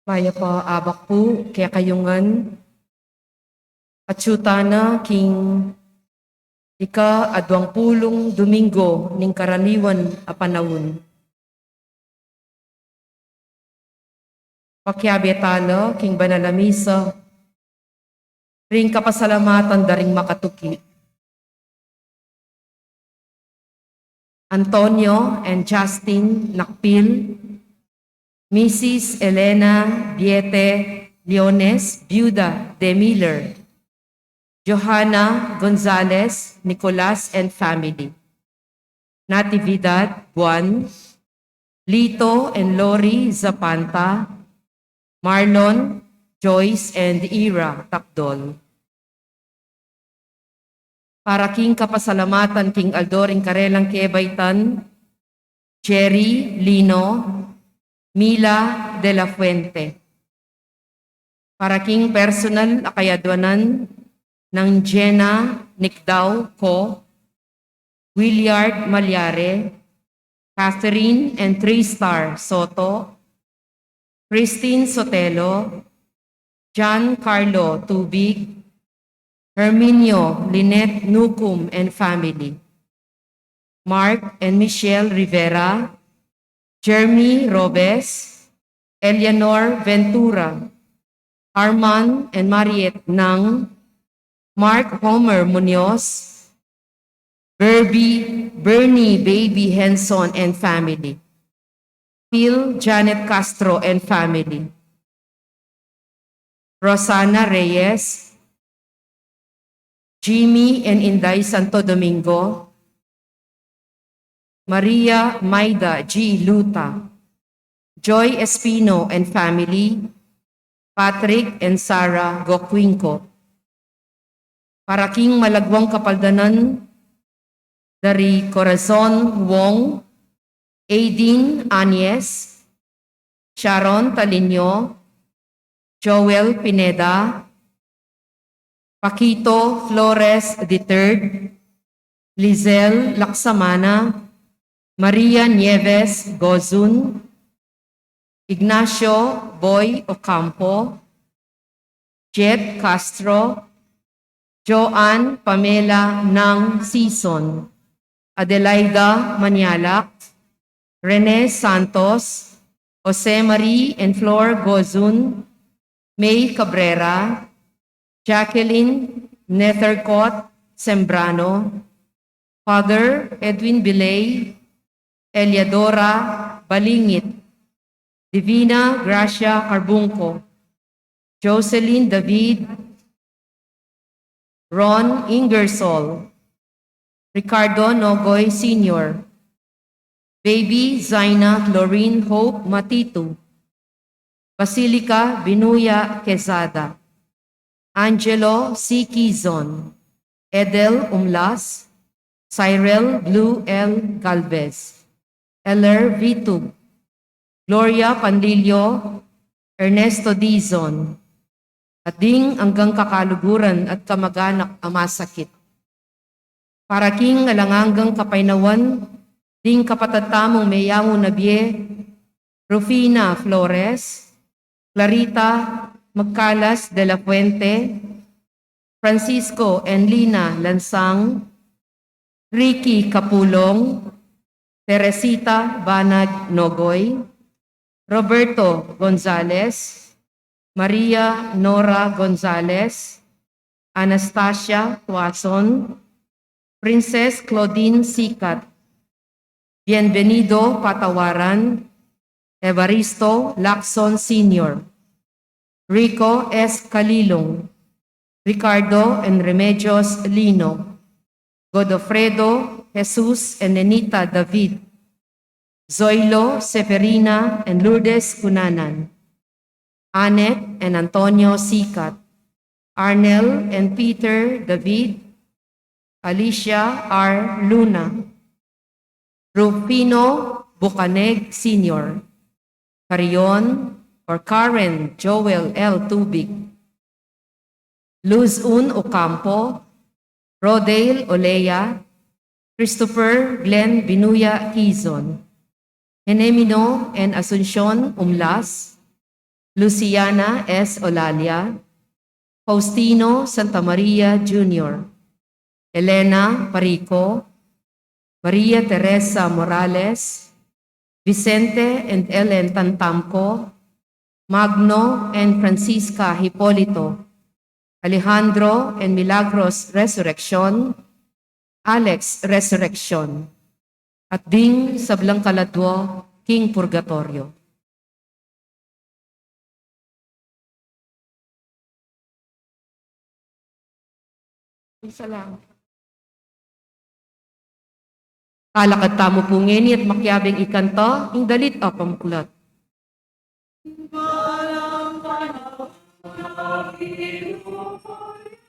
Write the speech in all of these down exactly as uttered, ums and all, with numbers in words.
Mayap a abak pu kekayu ngan. Atsu tana king ika-aduang pulung Domingo ning karaniwan a panaun. Pakiabe tala king banal a misa ring kapasalamatan da ring makatuki. Antonio and Justin Nakpil, Missus Elena Biete Leones, Viuda de Miller, Johanna Gonzalez, Nicolas and family, Natividad Buan, Lito and Lori Zapanta, Marlon, Joyce and Ira Takdol. Para king kapasalamatan king aldo ring karelang kebaitan, Jerry Lino, Mila de la Fuente. Para king personal a kayadwanan nang Jenna Nicdao Co, Williard Malyare, Catherine and Tristar Soto, Christine Sotelo, John Carlo Tubig, Herminio Lynette Nucum and family, Mark and Michelle Rivera, Jeremy Robes, Eleanor Ventura, Arman and Mariette Nang, Mark Homer Munoz, Berby, Bernie Baby Henson and family, Phil Janet Castro and family, Rosana Reyes, Jimmy and Inday Santo Domingo, Maria Maida G Luta, Joy Espino and family, Patrick and Sarah Gocuinco. Para king malagwang kapaldanan da ri Corazon Wong, Aideen Anyes, Sharon Talinio, Joel Pineda, Paquito Flores the third, Lizelle Laksamana, Maria Nieves Gozun, Ignacio Boy Ocampo, Jet Castro, Joanne Pamela Nang Sison, Adelaida Manialak, Rene Santos, Jose Marie and Flor Gozun, May Cabrera, Jacqueline Nethercott Sembrano, Father Edwin Bilay, Eliadora Balingit, Divina Gracia Carbunco, Jocelyn David, Ron Ingersoll, Ricardo Nogoy Senior, Baby Zaina Loreen Hope Matitu, Basilica Binuya Quezada, Angelo C Quizon, Edel Umlas, Cyril Blue L Galvez, Eller Vitug, Gloria Panlilio, Ernesto Dizon, at ding anggang kakaluguran at kamaganak a masakit. Para king alang anggang kapaynawan ding kapatad tamung meyangu na bie, Rufina Flores, Clarita Magcalas de la Fuente, Francisco and Lina Lansang, Ricky Capulong, Teresita Banag Nogoy, Roberto Gonzalez, Maria Nora Gonzalez, Anastasia Tuason, Princess Claudine Sikat, Bienvenido Patawaran, Evaristo Lacson Senior, Rico S Calilong, Ricardo and Remedios Lino, Godofredo Jesus and Nenita David, Zoilo Severina and Lourdes Cunanan, Annette and Antonio Sikat, Arnel and Peter David, Alicia R Luna, Rufino Bucaneg Senior, Carion or Karen Joel L Tubig, Luz Un Ocampo, Rodale Olea, Christopher Glenn Binuya Quizon, Henemino and Asuncion Umlas, Luciana S. Olalia, Faustino Santa Maria Junior, Elena Parico, Maria Teresa Morales, Vicente and Ellen Tantamco, Magno and Francisca Hipolito, Alejandro and Milagros Resurreccion, Alex Resurreccion, at ding sablang kaladwa king purgatorio. Isa lang. Talakad tamu pu ngeni at makiabing ikanta ing dalit a pamuklat. Ing balang panaun, O Ginu, purian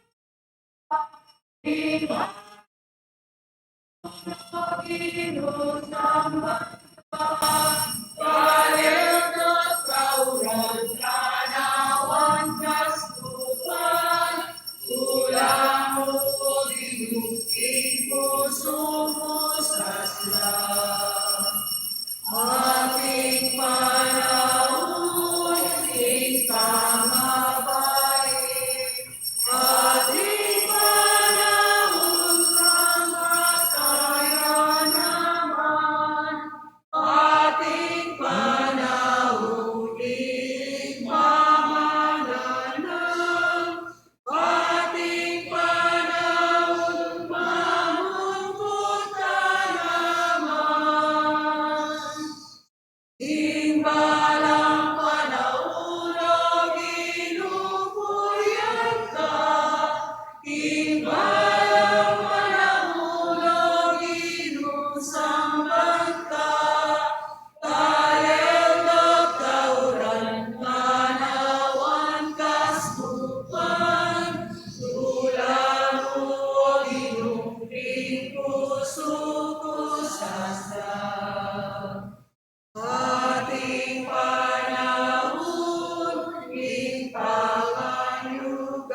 ka. Ing balang panaun, O Ginu, samban ka. Taled at kauran, kanawan kaskupan. Tula mu, O Ginu, ring pusu ku sasang. Ating panaun, ing panganyugan.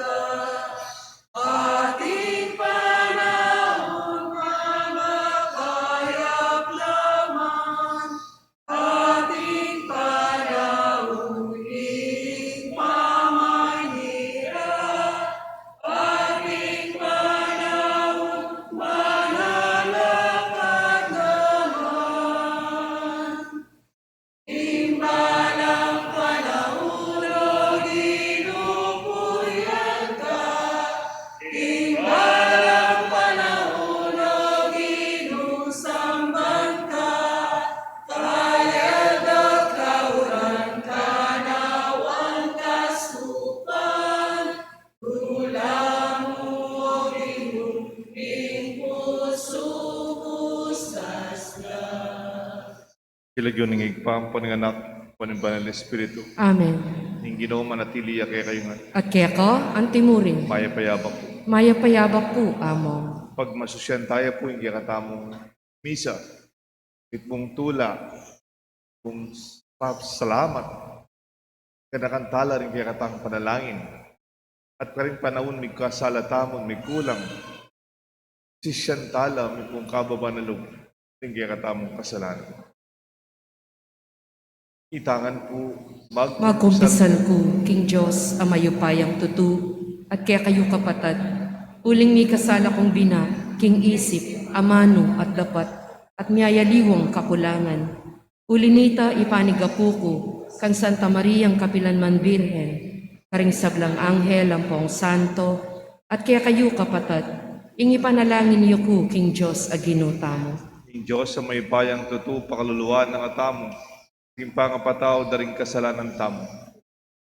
Ating panaun, mga kayap laman. Ating panaun, ing pamanira. Ating panaun, manalakad naman. Ing balang panaun, O Ginu, purian ka. Ing balang panaun, O Ginu, samban ka. Taled at kauran, kanawan kaskupan. Tula mu, O Ginu, ring pusu ku sasang. King lagyu ning Ibpa, ampo ning Anak, ampo ning Banal Espiritu. Amen. Ing Ginu manatili ya kekayu ngan. At keka antimurin. Mayap a yabak pu. Mayap a yabak pu, Among. Pagmasusyan taya pu ing kekatamung misa. Ing pung tula, pung pa-, salamat. Kanakan tala ring kekatang panalangin. At karing panaun mikasala tamu, mikulang. Sisian tala, mipung kababa na lub, ring kekatamung kasalanan. Itang ngan pu, magkumpisal. Magkumpisal ku king Dios a mayupayang tutu, at kekayu kapatad, uling mikasala kung bina, king isip, amanu, at dapat, at miyayaliwang kakulangan. Uli nita, ipanigapu ku kang Santa Mariang kapilanman Birhen, karing sablang anghel ampong santo, at kekayu kapatad, ing ipanalangin yu ku king Dios a Ginu tamu. Ing Dios a mayupayang tutu pakaluluan na katamu, ing pangapatawad da ring kasalanan tamu.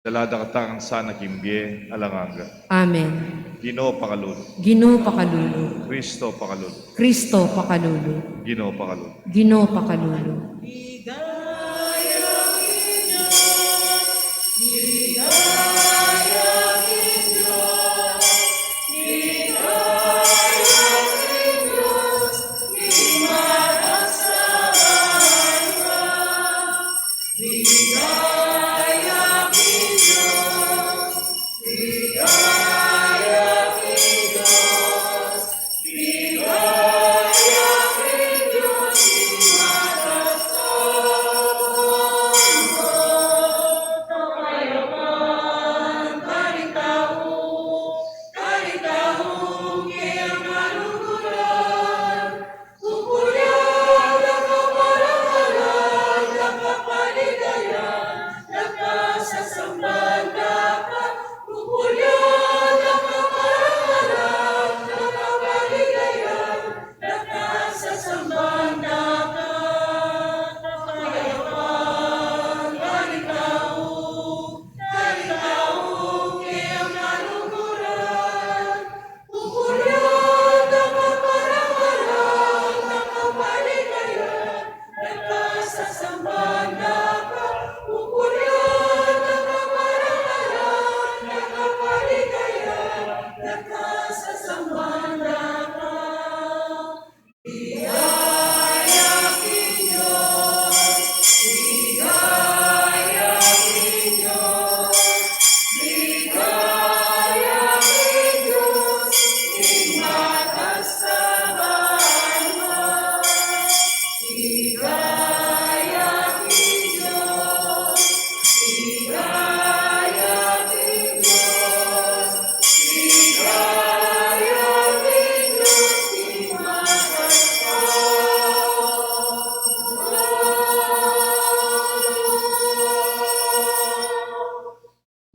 Dala da katamu sana king bie alang angga. Amen. Ginu pakalulu. Ginu pakalulu. Kristo pakalulu. Kristo pakalulu. Ginu pakalulu. Ginu pakalulu.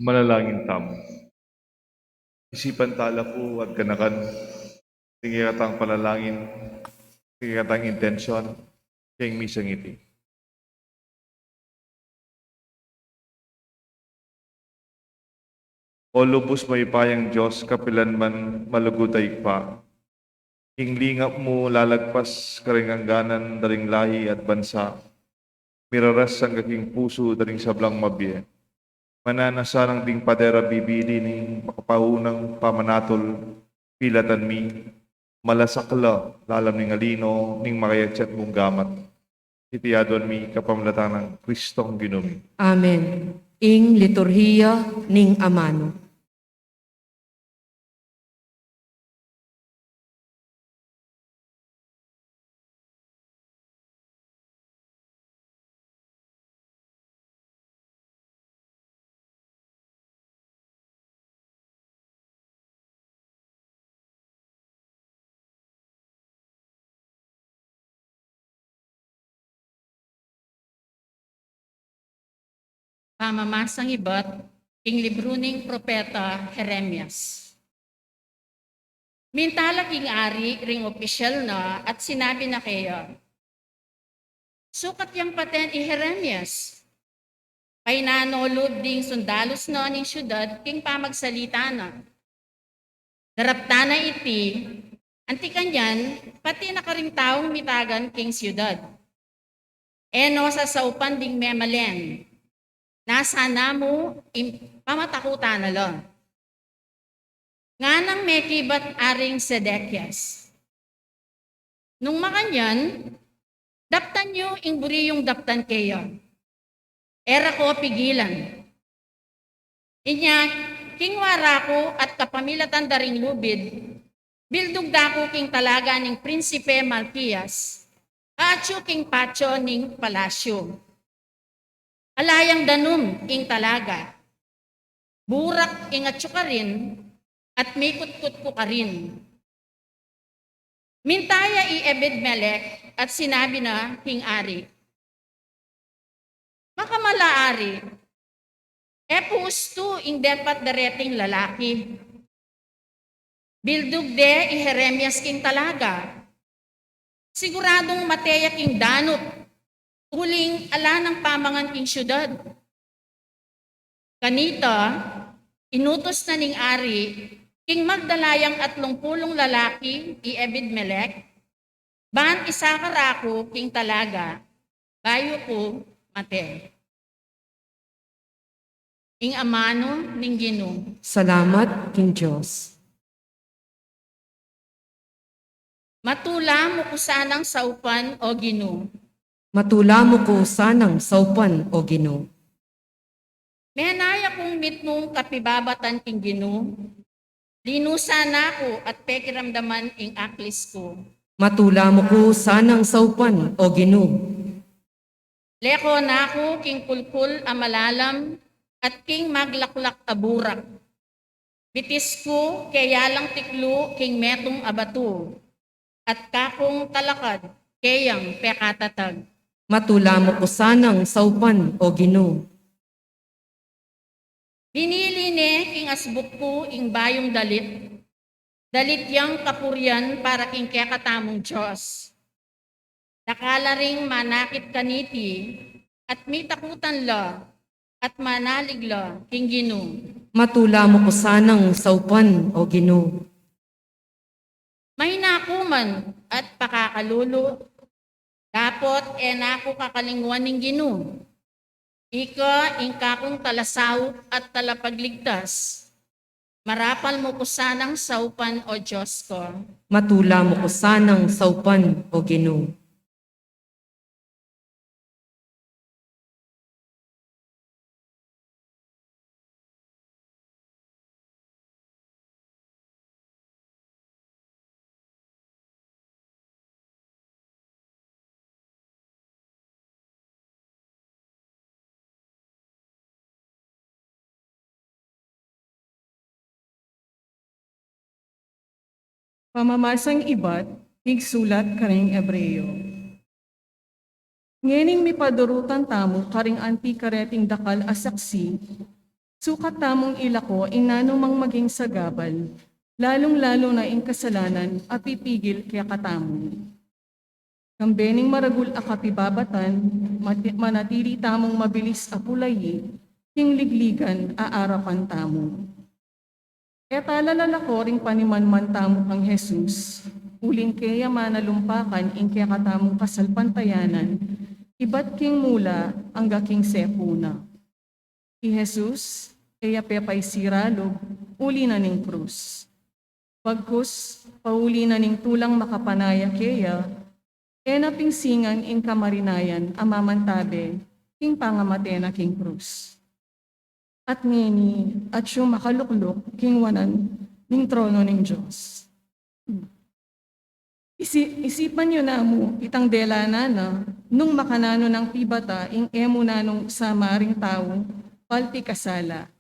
Manalangin tamu. Isipan tala pu at ganakan ding kekatang panalangin, ding kekatang intensyon, keng misang iti. O lubus mayupayang Dios, kapilan man malugud a Ibpa, ing lingap mu lalagpas karing angganan da ring lahi at bansa, miraras angga king pusu da ring sablang mabie. Mananu sana ding pader a bibili ning makapaunang pamanatul, pilatan mi, malasak la lalam ning alino ning makayatyat mung gamat. Iti aduan mi kapamilatan nang Kristong Ginu mi. Amen. Ing liturhiya ning amanu. Pamamasang ibat king libru ning propeta Jeremias. Minta la king ari ring opisyal na at sinabi na keya, "Sukat yang paten i Jeremias." Painanu lub ding sundalus na ning syudad king pamagsalita na. Daraptan na iti, anti kanyan, pati na karing taung mitagan king syudad. E no sasaupan ding memalen. Nasa na mu, im-, pamatakutan na la. Nganang mekibat aring Sedekias. Nung makanyan, daptan yu ing buri yung daptan keya. E ra ko pigilan. Inya, king wara ku at kapamilatan da ring lubid, bildug da ku king talaga ning Prinsipe Malkiyas, atyu king patyo ning palasyu. Ala yang danum ing talaga. Burak ing atyu karin, at mikutkut ku karin. Minta ya i Ebed-Melek at sinabi na king ari, "Makamala, Ari, e pu ustu ing depat dareting lalaki. Bildug de i Jeremias king talaga. Siguradung mate ya king danup, uling ala nang pamangan king syudad." Kanita, inutus na ning ari king magdala yang atlung pulung lalaki i Ebed-Melek, ban isakar aku king talaga, bayu ku mate. Ing amanu ning Ginu. Salamat king Dios. Matula mu ku sanang saupan, O Ginu. Matula mu ku sanang saupan, O Ginu. Menaya kung mitmung kapibabatan king Ginu, linusan na ku at pekiramdaman ing aklis ku. Matula mu ku sanang saupan, O Ginu. Leko na ku king kulkul a malalam at king maglaklak a burak. Bitis ku keya lang tiklu king metung a batu, at kakung talakad keyang pekatatag. Matula mu ku sanang saupan, O Ginu. Binili ne king asbuk ku ing bayung dalit, dalit yang kapurian para king kekatamung Dios. Dakal la ring manakit kaniti, at mitakutan la, at manalig la king Ginu. Matula mu ku sanang saupan, O Ginu. Mahina ku man at pakakalulu, Dapot e na ku kakalingwan ing Ginu. Ika ing kakung talasaup at talapagligtas. Marapal mu ku sanang saupan, O Dios ku. Matula mu ku sanang saupan, O Ginu. Pamamasang ibat king sulat karing Hebreo. Ngening mipadurutan tamu karing anti kareting dakal a saksi, sukat tamung ilako ing nanumang maging sagabal, lalung-lalu na ing kasalanan a pipigil kekatamu. Kambe ning maragul a kapibabatan, mati-, manatili tamung mabilis a pulayi king ligligan a arapan tamu. E tala lalako ring panimanman tamu kang Jesus, uling keya manalumpakan ing kekatamung kasalpantayanan, ibat king mula angga king sepu na. I Jesus, e ya pe paisiralub uli na ning krus. Bagkus, pauli na ning tulang makapanaya keya, e na pingsingan ing kamarinayan a mamantabe king pangamate na king krus. At ngeni, atyu makalukluk king wanan ning trono ning Dios. Isi-, isipan yu namu itang dela na na, nung makananu nang pibata ing e mu nanung sama ring tau, palti kasala.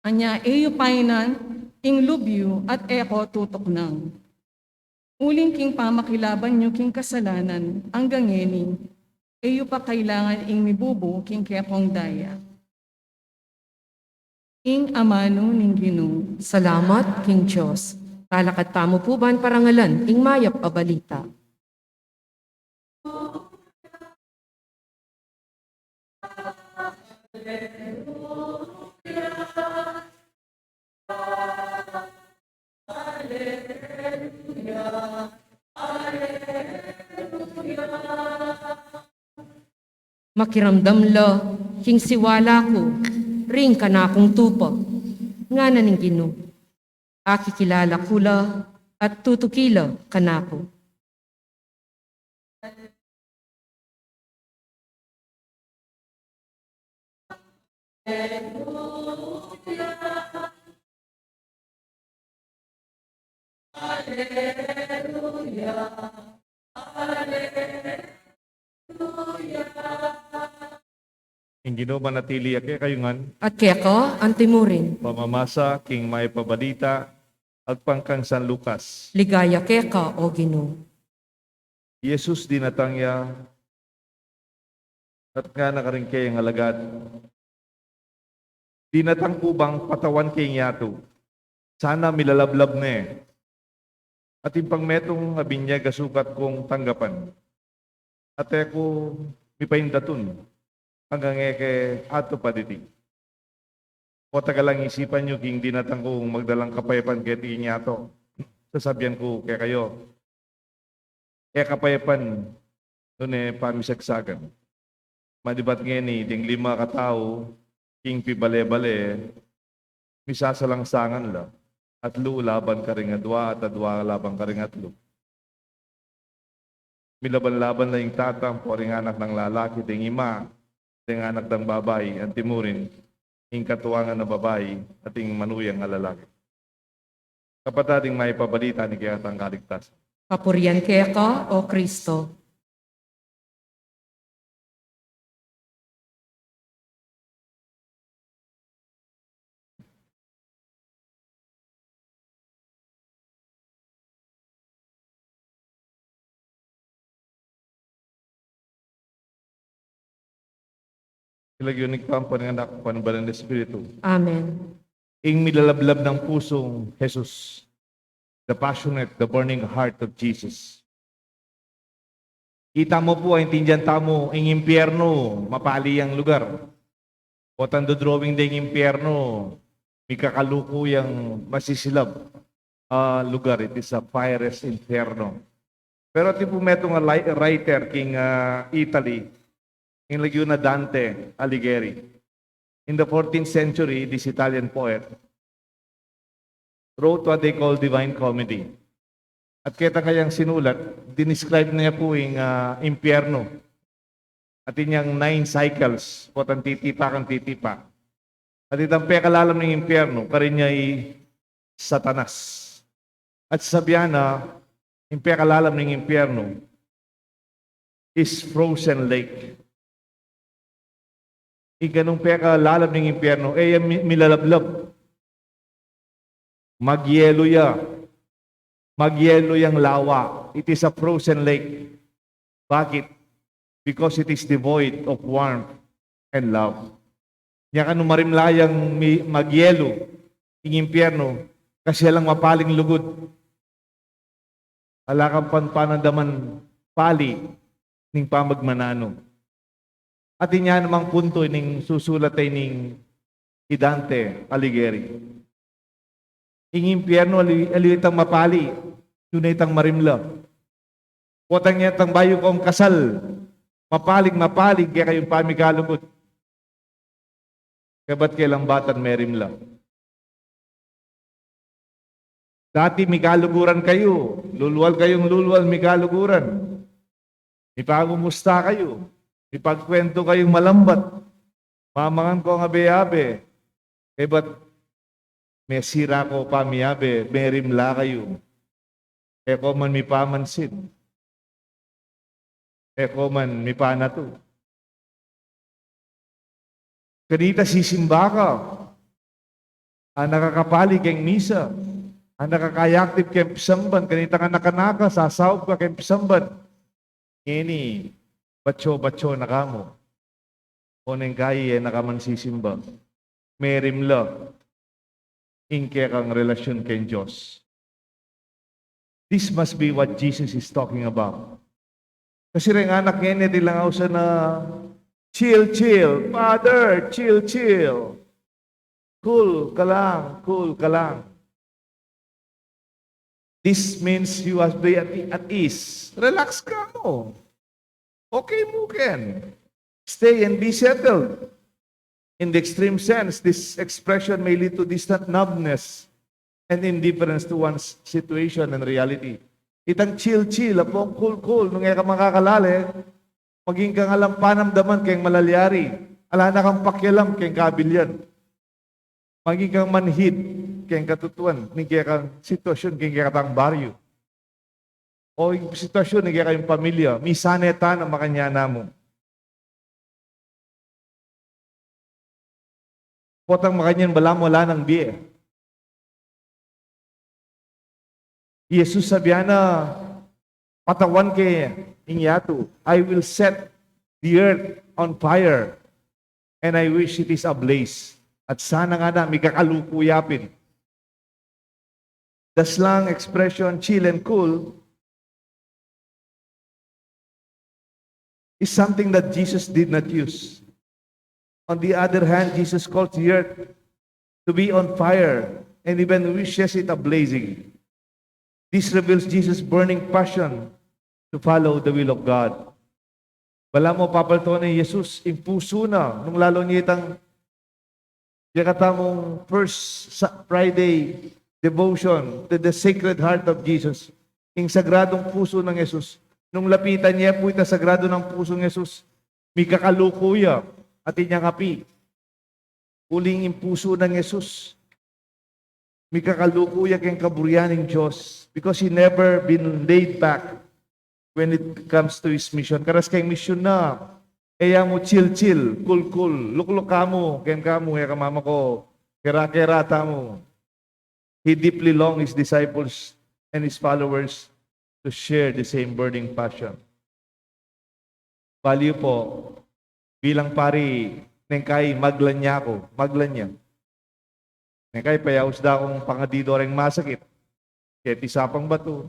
Anya e yu painan ing lub yu at e ko tutuknang. Uling king pamakilaban yu king kasalanan angga ngeni, e yu pa kailangan ing mibubu king kekong daya. Ing amanu ning Ginu. Salamat king Dios. Talakad tamu pu ban parangalan ing mayap a balita. Makiramdam la king siwala ku ring kanakung tupa, ngana ning Ginu. Akikilala ku la at tutuki la kanaku. Ing Ginu manatili ya kekayu ngan. At keka antimurin. Pamamasa king mayap a balita agpang kang San Lucas. Ligaya keka, O Ginu. Jesus dinatang ya, at ngana karing keyang alagad, "Dinatang ku bang patawan ke ing yatu? Sana milalablab ne. At ing pang metung a binyag a sukat kung tanggapan, at e ku mipaindatun anggang e ke atu pa diti." O taga lang isipan yu king dinatang kung magdalang kapayapan keti ing yatu? Sasabian ku kekayu, e kapayapan, nune pamisagsagan. Manibat ngeni, ding lima katau king pibale-bale, misasalangsangan la, atlu laban karing adua at adua laban karing atlu. Milaban-laban la ing tata ampo ring anak dang lalaki, ding ima, ding anak dang babai, antimurin ing katuangan a babai at ing manuyang a lalaki. Kapatad, ing mayap a balita ning kekatang kaligtasan. Kapurian keka, O Kristo. King lagyu ning Ibpa, ampo ning Anak, ampo ning Banal a Espiritu. Amen. Ing milalablab nang pusung Jesus. The passionate, the burning heart of Jesus. Ita mu pu, aintindian tamu, ing impyernu, mapali yang lugar. Potang dodrawing deng impyernu, mikakaluku yang masisilab a lugar, it is a fiery inferno. Pero atin pu metung a li-, writer king, ah, Italy, ing lagyu na Dante Alighieri. In the fourteenth century, this Italian poet wrote what they call Divine Comedy. At ketang kayang sinulat, dinescribe ne pu ing, ah, impyernu. Atin yang nine cycles, potang titipa kang titipa. At itang pekalalam ning impyernu, karin ya i Satanas. At sasabian na, ing pekalalam ning impyernu is frozen lake. Ing ganung pekalalam ning impyernu, e ya mi-, milalablab. Magyelu ya. Magyelu yang lawa. It is a frozen lake. Bakit? Because it is devoid of warmth and love. Nya kanu marimla yang mi-, magyelu, ing impyernu, kasi alang mapaling lugud. Ala kang pan-, panandaman pali ning pamagmananu. At inya namang puntu ning susulat ay ning i Dante Alighieri. Ing impyernu, ali-, ali itang mapali, yun itang marimla. Potang itang bayu kong kasal, mapaling, mapaling kekayung pamikalugud. Kaybat keng lambatan merimla. Dati mikaluguran kayu, lulwal kayung lulwal, mikaluguran. Mipamumusta kayu, mipagkwentu kayung malambat. Mamangan kong abe-abe. Kaybat mesira ko pamiabe, merimla kayu. E ko man mipamansin. E ko man mipanatu. Kanita sisimba ka, anak ka kapali keng misa, anak ka kaya active keng pisamban, kanita ka nakanaka, sasaup ka keng pisamban. Ngeni, batyo-batyo na ka mu. O neng kayi e na ka man sisimba. Merimla ing kekang relasyun keng Dios. This must be what Jesus is talking about. Kasi reng anak ngeni, atin lang ausan a chill, chill. Father, chill, chill. Cool ka lang, cool ka lang. This means you must be at, at ease. Relax ka mu. Okay mu ken. Stay and be settled. In the extreme sense, this expression may lead to distant numbness and indifference to one's situation and reality. Itang chill-chill, apong cool-cool, nung e ka makakalale, maging kang alang panamdaman keng malalyari, ala na kang pakialam keng kabilyan. Maging kang manhid keng katutuan ning kekang sitwasyun keng kekatang baryu. O ing sitwasyun ning kekayung pamilya, misan e ta na makanyan na mu. Potang makanyan balamu ala nang bie. I Jesus sabian na, patawan ke ing yatu, "I will set the earth on fire, and I wish it is ablaze." At sana ngana, mikakaluku ya pin. The slang expression, "chill and cool," is something that Jesus did not use. On the other hand, Jesus calls the earth to be on fire and even wishes it ablazing. This reveals Jesus' burning passion to follow the will of God. Balamu papaltaw ne i Jesus ing pusu na, nung lalu ne itang kekatamung First Sa-, Friday devotion, the, the Sacred Heart of Jesus, ing Sagradung Pusu nang Jesus. Nung lapitan ne pu itang Sagrado nang Pusung Jesus, mikakaluku ya, atin yang api. Uling ing pusu nang Jesus, mikakaluku ya keng kaburian ning Dios, because he never been laid back when it comes to his mission. Karas keng misyun na, e ya mu chill-chill, cool-cool, lukluk ka mu, ken ka mu, e ka mamako, kera-kera ta mu. He deeply longed his disciples and his followers to share the same burning passion. Baliu po, bilang pari, neng kai maglan ya ku, maglan ya. Neng kai payaus da kung pangadido reng masakit. Keti sapang batu.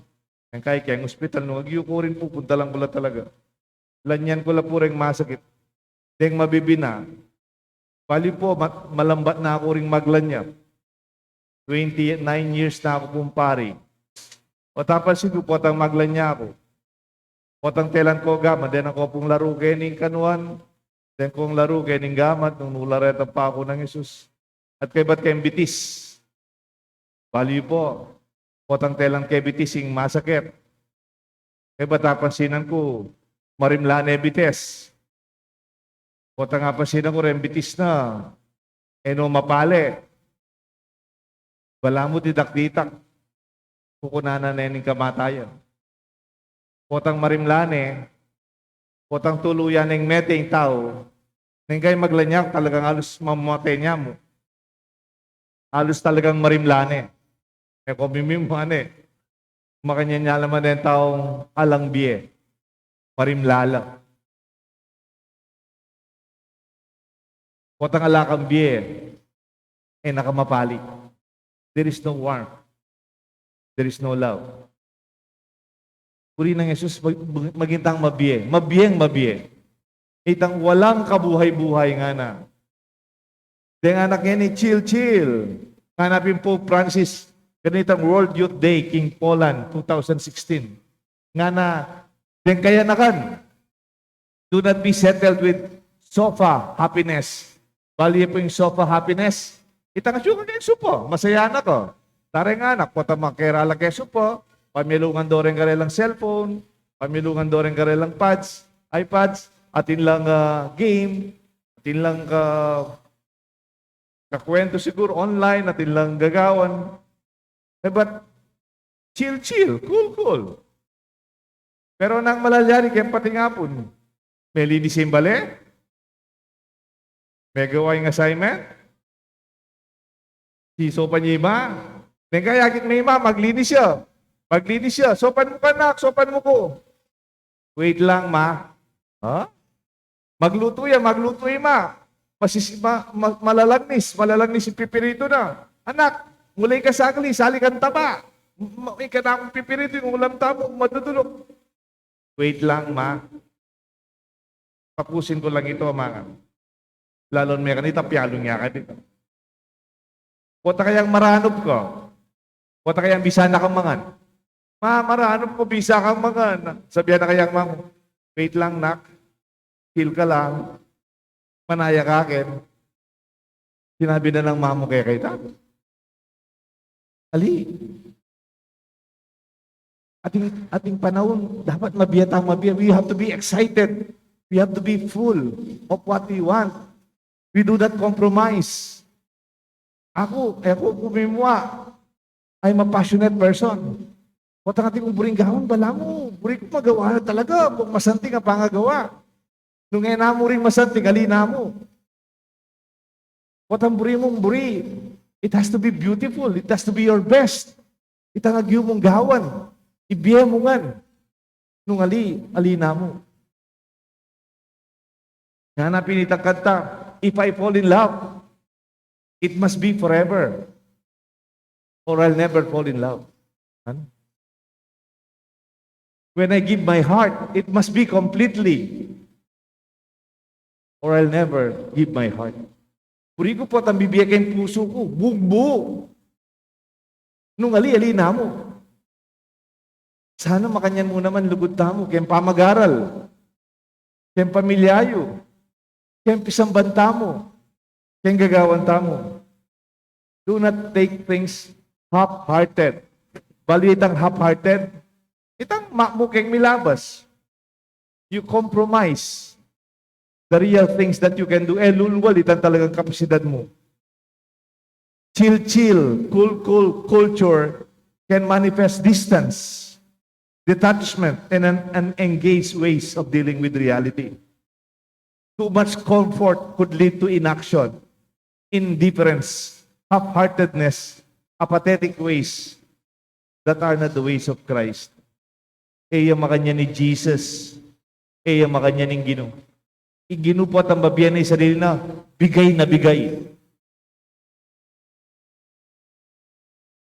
Neng kai keng ospital, nung agyu ku rin, pupunta lang ku la talaga. Lanyan ku la pu reng masakit. Deng mabibi na. Bali po, ma-, malambat na ku ring maglan ya. Twenty-nine years na ku pung pari. O tapos siguru po tang maglan ya ku. Potang telan ko gamat, deng ko pung laru keni kanuan, deng kong laru keni gamat, nung nularu reta pa ku nang Jesus. At kaybat keng bitis. Balu yu po, potang telan ke bitis ing masakit. Kaybat apansinan ku, marimla ne bitis. Potang apansinan ku reng bitis na, e no mapali. Balamu ditak-ditak, kukunanan ne ning kamatayan. Potang marimla ne, potang tuluyan neng mete ing tau, neng kaya maglanyak talagang alus mamate ne mu. Alus talagang marimla ne. E ko mimimwa ne. Makanyan ya naman ing taung alang bie. Marimla la. Potang ala kang bie, e na ka mapali. There is no warmth. There is no love. Buri nang Jesus, mag-, mag-, maging tang mabie. Mabieng mabie. Itang walang kabuhay-buhay ngana. Deng anak ngeni, chill, chill. Ngana pin Pope Francis, kanitang World Youth Day king Poland, two thousand sixteen. Ngana, deng kayanakan, do not be settled with sofa happiness. Balu ye pu ing sofa happiness. Itang atiu keng supo, masaya na ka. Tare nga anak, potang makera la keng supo, pamilungan do reng karelang cellphone, pamilungan do reng karelang pads, iPads, atin lang, ah, game, atin lang ka-, kakuwentu siguru online, atin lang gagawan. E bat, chill-chill, cool-cool. Pero nanu ing malalyari keng pating apun? Melinis ya ing bale? Megawa ya ing assignment? Sisopan ya ing ima? Neng kaya akit me ing ima, maglinis ya. Maglinis ya. Sopan mu ku, anak, sopan mu ku. Wait lang, ma. Ha? Maglutu ya, maglutu ya, ma. Masis-, ma-, ma-, malalangnis, malalangnis ing pipiritu na. Anak, mulay ka saglit, sali kang taba. Ma-, ika na kung pipiritu, ing ulam tamu, maduduluk. Wait lang, ma. Tapusin ko lang ito, ma. Lalun me kanita, pialung ya ka dito. Pota kayang maranup ka. Pota kayang bisa na kang mangan. Ma, maranup ko, bisa kang mangan. Sabihan na kayang mamu, wait lang, nak. Chill ka lang. Manaya ka akin. Sinabi na ng mamu kaya kay ta. Ali. Ating, ating panahon, dapat mabie tang mabie. We have to be excited. We have to be full of what we want. We do not compromise. Aku, e ku kumimwa. I'm a passionate person. Potang atin kung buring gawan, balamu, buri ku magawa na talaga, kung masanting a pangagawa. Nung e na mu ring masanting, ali na mu. Potang buri mung buri, it has to be beautiful, it has to be your best. Itang agyu mung gawan, ibie mu ngan. Nung ali, ali na mu. Ngana pin itang kanta, "If I fall in love, it must be forever, or I'll never fall in love." Ano? "When I give my heart, it must be completely, or I'll never give my heart." Buri ku potang bibie ke ing pusu ku, bubu. Nung ali, ali na mu. Sana makanyan mu naman lugud tamu, keng pamagaral, keng pamilya yu, keng pisamban tamu, keng gagawan tamu. Do not take things half-hearted. Balu itang half-hearted, itang mamu keng milabas. You compromise the real things that you can do. E lulwal itang talagang kapasidad mu. Chill-chill, cool-cool culture can manifest distance, detachment, and an unengaged ways of dealing with reality. Too much comfort could lead to inaction, indifference, half-heartedness, apathetic ways that are not the ways of Christ. E ya makanyan ing Jesus. E ya makanyan ing Ginu. Ing Ginu potang babie na ing sarili na, bigay na bigay.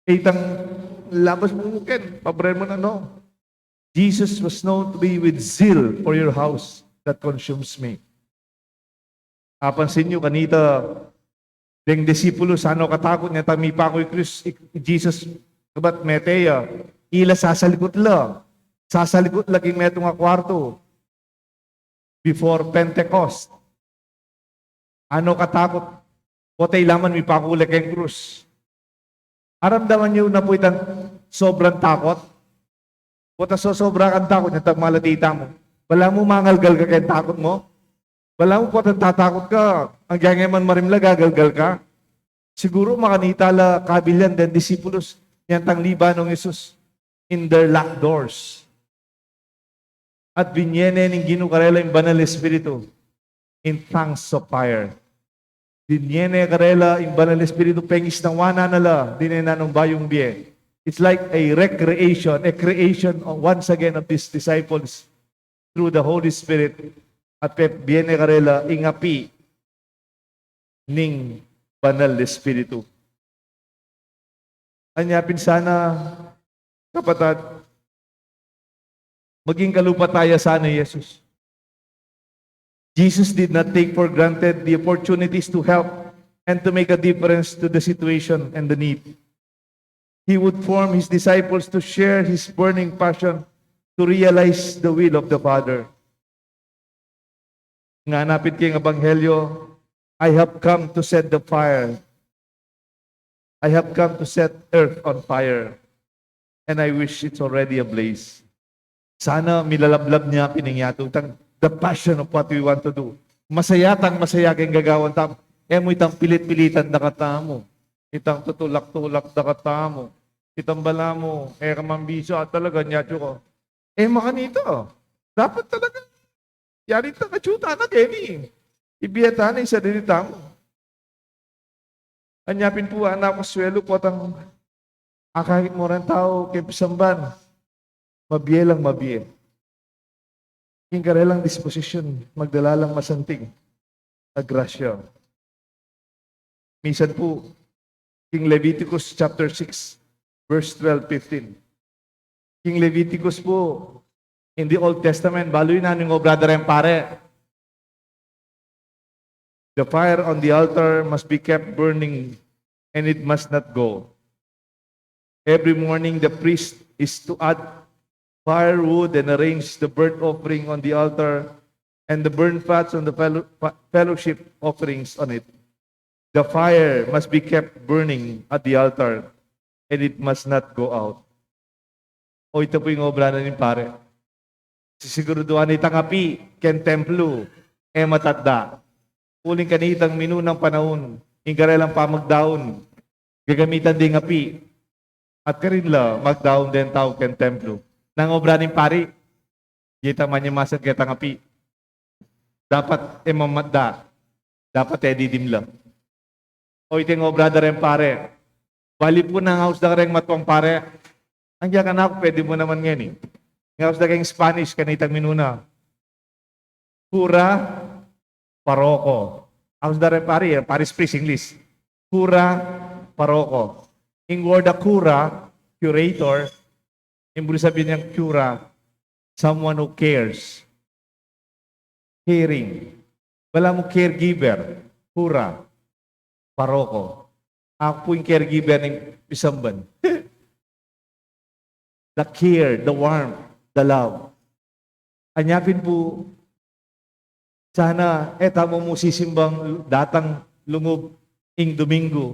Itang labas mu, ken, pabremu na, no? "Jesus was known to be with zeal for your house that consumes me." Apansin yu, kanita, deng disipulo, sana katakut ne tang mipaku i Kris-, i, i Jesus, kabat mete ya, ila sasalikut la. Sasalikut la king metung a kuartu before Pentecost. Ano katakut? Potang ila man mipakule keng krus. Aramdaman yu na pu itang sobrang takut? Potang sosobra kang takut, nya tagmalati tamu. Balamu mangalgal ka keng takut mu? Balamu potang tatakut ka, agyang e man marimla, gagalgal ka? Siguru makanita la kabilyan deng disipulus, nya tang liba nong Jesus in their locked doors. At binie ne ning Ginu karela ing Banal Espiritu in tongues of fire. Binie ne karela ing Banal Espiritu, pengisnawan na la, dinan na nung bayung bie. It's like a recreation, a creation, uh, once again, of these disciples through the Holy Spirit. At pe-, bie ne karela ing api ning Banal Espiritu. Anya pin sana, kapatad, maging kalupataya sana i Jesus. Jesus did not take for granted the opportunities to help and to make a difference to the situation and the need. He would form his disciples to share his burning passion to realize the will of the Father. Nganapin king Ebanghelyo, "I have come to set the fire. I have come to set earth on fire. And I wish it's already ablaze." Sana milalablab ne pin ing yatu, itang the passion of what we want to do. Masaya tang masaya keng gagawan tamu. E mu itang pilit-pilitan da katamu. Itang tutulak-tulak da katamu. Itang balamu, e ka man bisyu, ah, talaga, nya atyu ka. E makanita. Dapat talaga. Yari ta, atyu ta na keni. Ibie ta na ing sarili tamu. Anya pin pu, anak, kasuelu potang akakit mu reng tau keng pisamban, mabie lang mabie. King karelang disposisyun, magdala lang masanting a grasya. Misan pu, king Leviticus chapter six, verse twelve, fifteen. King Leviticus pu, in the Old Testament, balu yu na ning obra da reng pare. The fire on the altar must be kept burning, and it must not go. Every morning, the priest is to add firewood and arrange the burnt offering on the altar and the burnt fats on the fellow, fe-, fellowship offerings on it. The fire must be kept burning at the altar, and it must not go out. O, ita pu ing obra na ning pare. Sisiguraduan ne itang api keng templo e matanda. Uling kanitang minunang panaun, ing karelang pamagdaun, gagamitan deng api, at karin la magdaun deng tau keng templo. Nanu ing obra ning pari? Ita manyamasan ketang api. Dapat e mamatda. Dapat e didimla. O, ita ing obra da reng pare. Bali pu nung aus da kareng matuang pare. Ang diyak anak, pwede mu naman ngeni. Nung aus da keng Spanish, kanitang minuna. Kura, paroko. Aus da reng pari, eh, parish priest, English. Kura, paroko. Ing word a kura, curator, ing buri sabian nang cura, someone who cares. Caring. Balamu caregiver, kura, paroko. Aku pu ing caregiver ning pisamban. The care, the warmth, the love. Anya pin pu, sana e tamu mu sisimbang datang lungub ing Domingo,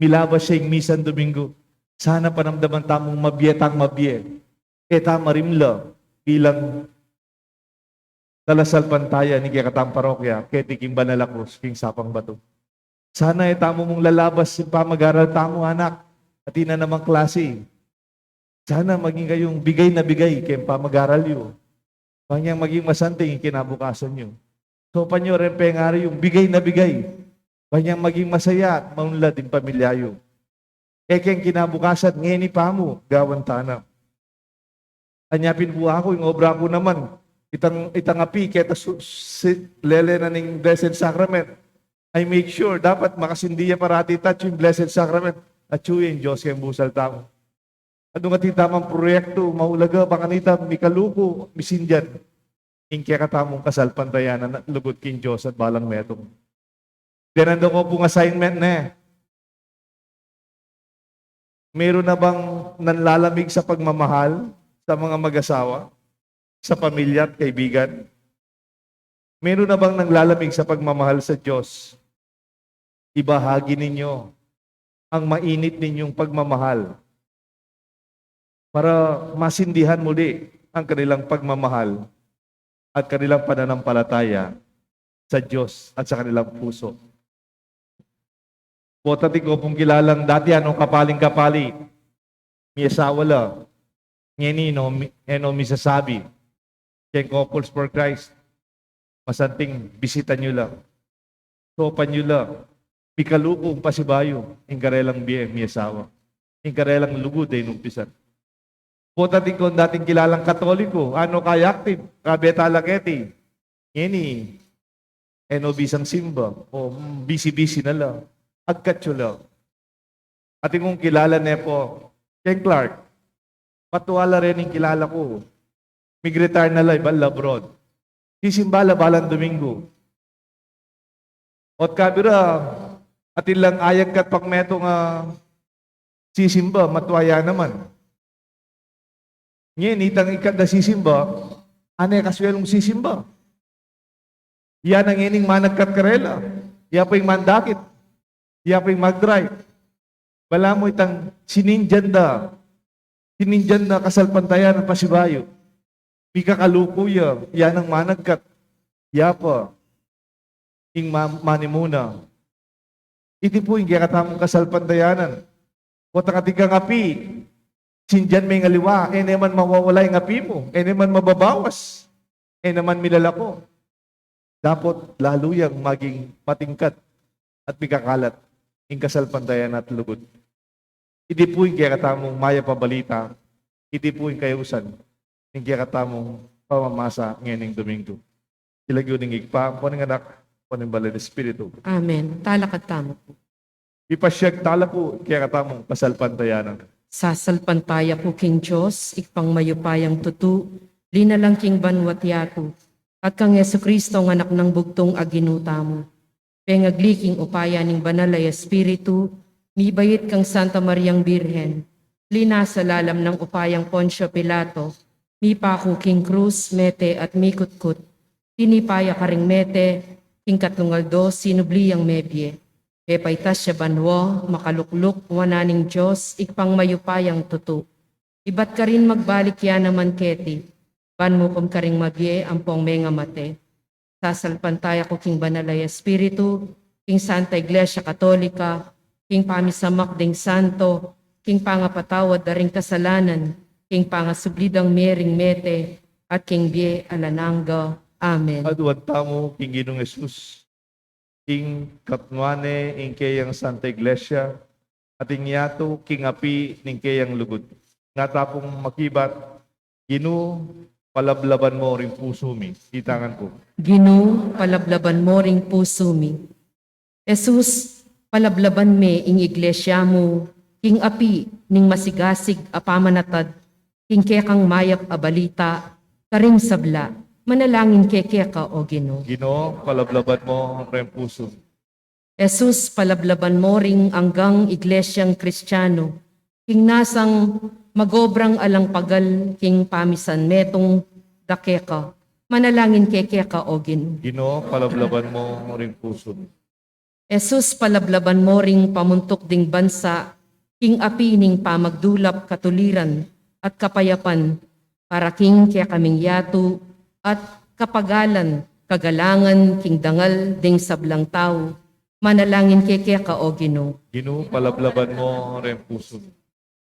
milabas ya ing misang Domingo. Sana panamdaman tamung mabie tang mabie. E ta marimla bilang talasalpantaya ning kekatang parokya keti king banal a krus king sapang batu. Sana e tamu mung lalabas ing pamag-aral tamu, anak, atin na namang klasi. Sana maging kayung bigay na bigay keng pamag-aral yu. Bang yang maging masanting ing kinabukasan yu. Saupan yu reng pengaru yung bigay na bigay. Bang yang maging masaya at maunlad ing pamilya yu. E keng kinabukasan, ngeni pa mu gawan ta na. Anya pin pu aku, ing obra ku naman, itang, itang api keta su-, si-, lele na ning Blessed Sacrament. I make sure, dapat makasindi ya parati ta atyu ing Blessed Sacrament. Atyu ya ing Dios keng busal tamu. At nung atin tamang proyektu, maulaga, bang kanita mikaluku, misindian ing kekatamung kasalpantayanan at lugud king Dios at balang metung. Denan da ko pung assignment ne. Meron na bang nanlalamig sa pagmamahal sa mga mag-asawa, sa pamilya at kaibigan? Meron na bang nanglalamig sa pagmamahal sa Diyos? Ibahagi ninyo ang mainit ninyong pagmamahal para masindihan muli ang kanilang pagmamahal at kanilang pananampalataya sa Diyos at sa kanilang puso. Pota atin ko pung kilalang dati ano kapaling-kapali, miyasawa la. Ngeni no, mi-, e no misasabi keng Couples for Christ, masanting bisitan yu la. Sopan yu la. Mikaluku ing pasibayu, ing karelang bie miyasawa, ing karelang lugud e inumpisan. Pota atin kong dating kilalang Katoliko, ano kaya active, kabe tala keti. Ngeni, e no bisang simba, o, mm, bisi-bisi na la. Agkat yu la. Atin kong kilala ne pu, Ken Clark. Matua la rin ing kilala ku. Mig-retire na la, ibat la abroad. Sisimba la balang Domingo. Ot kabira, atin lang ayagkat pang metung a sisimba, matua ya naman. Ngeni, itang ikkat da sisimba, ane kaswelung sisimba. Ya na ngening managkat karela. Ya pa ing mandakit. Ya pa ing mag-drive. Balamu itang sinindian da, sinindian da kasalpantayanan pasibayu. Mikakaluku ya, ya nang managkat. Ya pa ing ma-, manimuna. Iti pu ing kekatamung kasalpantayanan. Potang atin kang api, sindian me ing aliwa, e ne man mawawala ing api mu, e ne man mababawas, e ne man milalako. Dapot lalu yang maging matingkat at mikakalat ing kasalpantayanan at lugud. Iti pu ing kekatamung mayap a balita, iti pu ing kayausan ning kekatamung pamamasa ngening Domingo. King lagyu ning Ibpa, ampo ning Anak, ampo ning Banal a Espiritu. Amen. Talakad tamu pu. Ipasyag tala pu ing kekatamung kasalpantayanan. Sasalpantaya ku king Dios, Ibpang mayupayang tutu, linalang king banwa't yatu, at kang Jesucristo, ang Anak nang bugtung a Ginu tamu. Pengagli king upaya ning Banal a Espiritu, mibait kang Santa Mariang Birhen, linasa lalam nang upayang Poncio Pilato, mipaku king krus, mete at mikutkut. Tinipa ya karing mete, king katlung aldo sinubli yang mebie. Pepaitas ya banua, makalukluk wanan ning Dios, Ibpang mayupayang tutu. Ibat karin magbalik ya naman keti, ban mukum karing mabie ampong mengamate. Sasalpantaya ku king Banal a Espiritu, king Santa Iglesia Katolika, king pamisamak ding santo, king pangapatawad da ring kasalanan, king pangasubli dang mie ring mete, at king bie alang angga. Amen. Aduan tamu king Ginung Jesus, ing katnuan ne ing keyang Santa Iglesia, at ing yatu king api ning keyang lugud. Nga ta pung makibat, Ginu, palablaban mu ring pusu mi. Itangan ku. Ginu, palablaban mu ring pusu mi. Jesus, palablaban me ing Iglesia mu king api ning masigasig a pamanatad king kekang mayap a balita karing sabla. Manalangin keke ka, O Ginu. Ginu, palablaban mu ring pusu mi. Jesus, palablaban mu ring anggang Iglesiang Kristianu king nasang magobrang alang pagal king pamisan metung da keka. Manalangin keke ka, O Ginu. Ginu, palablaban mu ring pusu mi. Jesus, palablaban mu ring pamuntuk ding bansa king api ning pamagdulap, katuliran, at kapayapan para king kekaming yatu at kapagalan, kagalangan king dangal ding sablang tau. Manalangin keke ka, O Ginu. Ginu, palablaban mu ring pusu mi.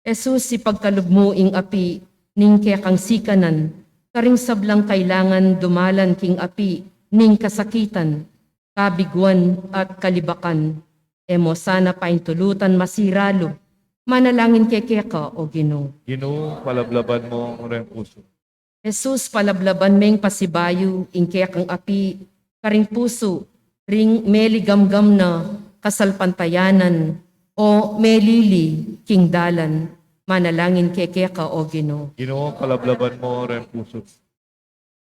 Jesus, ipagkalub mu ing api ning kekang sikanan karing sablang kailangan dumalan king api ning kasakitan, kabiguan, at kalibakan. E mu sana paintulutan masira lub. Manalangin keke ka, O Ginu. Ginu, palablaban mu ring pusu mi. Jesus, palablaban meng pasibayu ing kekang api karing pusu ring meligamgam na kasalpantayanan o melili king dalan. Manalangin keke ka, O Ginu. Ginu, palablaban mu ring pusu mi.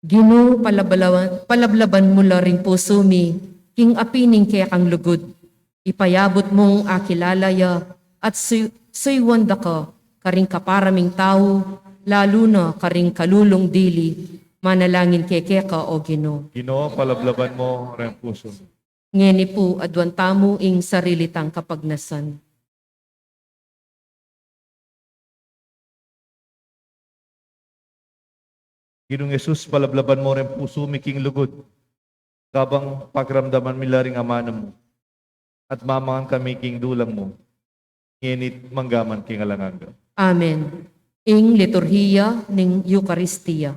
Ginu, palablaban, palablaban mu la ring pusu mi king api ning kekang lugud. Ipayabut mung akilala ya at suy-, suyuan da ka karing kapara ming tau lalu na karing kalulung dili. Manalangin kami keka, O Ginu. Ginu, palablaban mu reng pusu mi. Ngeni pu, aduan tamu ing sarili tang kapagnasan. Ginung Jesus, palablaban mu reng pusu mi king lugud, kabang pakiramdaman mi la ring amanu mu, at mamangan kami king dulang mu, ngeni't manggaman king alang angga. Amen. Ing liturhiya ning Eukaristia.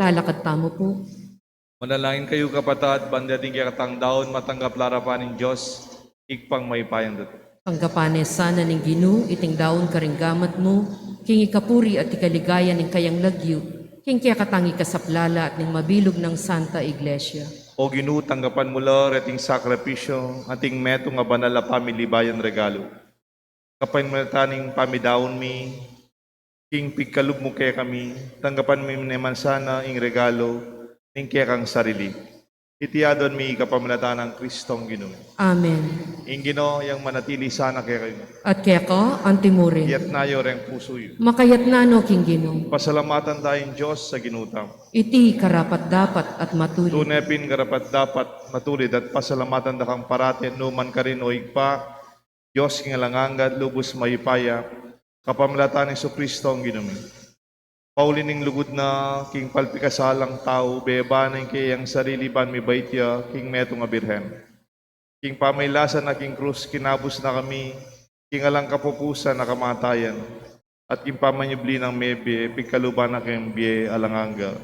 Talakad tamu pu. Manalangin kayu, kapatad, ban dating kekatang daun matanggap la arapan ning Dios, Ibpang mayupayang daun. Tanggapan na sana ning Ginu iting daun karing gamat mu, king ikapuri at ikaligaya ning kayang lagyu, king kekatang ikasaplala at ning mabilug nang Santa Iglesia. O Ginu, tanggapan mu la reting sakripisyu at ing metung a banal a pamilibayan regalu. Kapamilatan ning pamidaun mi, king pigkalub mu kekami, tanggapan mi naman sana ing regalo ning kekang sarili. Iti aduan mi kapamilatan nang Kristong Ginu mi. Amen. Ing Ginu yang manatili sana kekayu. At keka antimurin. Iyatas yu reng pusu yu. Makayatas no king Ginu. Pasalamatan taya ing Dios a Ginu tamu. Iti karapat-dapat at matulid. Tune pin karapat-dapat, matulid at pasalamatan da kang parati, nukarin man, O Ibpa, Dios king alang angga at lubus mayupaya, kapamilatan nang Jesucristo a Ginu mi. Pauli ning lugud na king palpikasalang tau, bebana ing keyang sarili ban mibait ya king metung a birhen. King pamailasan na king krus, kinabus na kami king alang kapupusan a kamatayan, at king pamanyubli nang mebie, pigkaluban na kaming bie alang angga.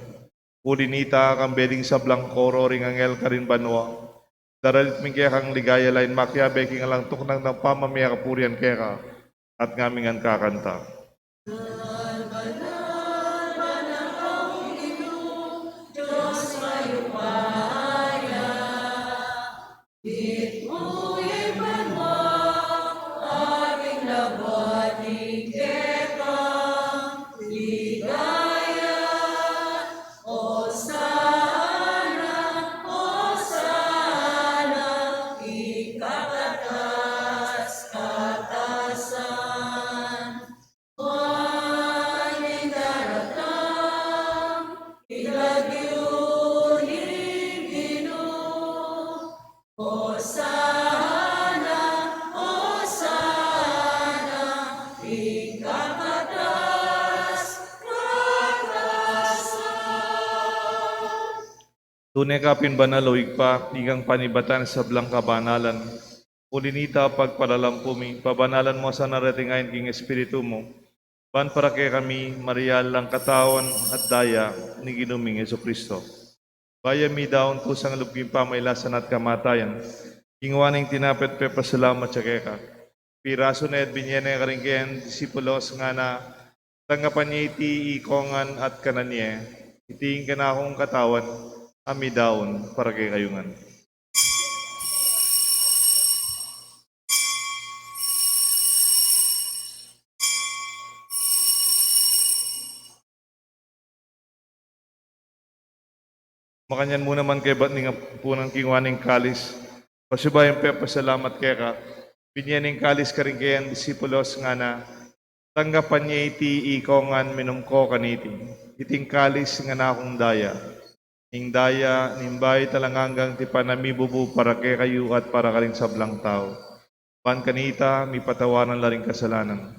Uli nita, kambe ding sablang koro ring anghel karin banua, daralit mi ing kekang ligaya lain makiabe king alang tuknang nang pamamie kapurian keka, at ngaming ngan kakanta. Tune ka pin banal, o Ibpa, ikang panibatan ning sablang kabanalan. Uli na nita, pagpalalampu mi, pabanalan mu sana reti ngeni king Espiritu mu, ban para kekami marial lang katawan at daya ning Ginu ming Jesucristo. Bayu mi daun tusang lub king pamailasan at kamatayan, kinua ne ing tinape at pepasalamat ya keka. Pirasu ne at binye ne karing kayang disipulos, ngana: Tanggapan ye iti ikongan at kanan ye. Iti ing kanakung katawan, a midaun para kekayu ngan. Makanyan mu naman kaybat ning apunan, kinua ne ing kalis, pasibayu yang pepasalamat keka, binye ne ing kalis karing kayang disipulos, ngana: Tanggapan ye iti ikongan, minum ko kaniti. Iti ing kalis ning kanakung daya, ing daya ning bayu at alang anggang tipan a mibubu para kekayu at para karing sablang tau. Ban kanita mipatawaran la ring kasalanan.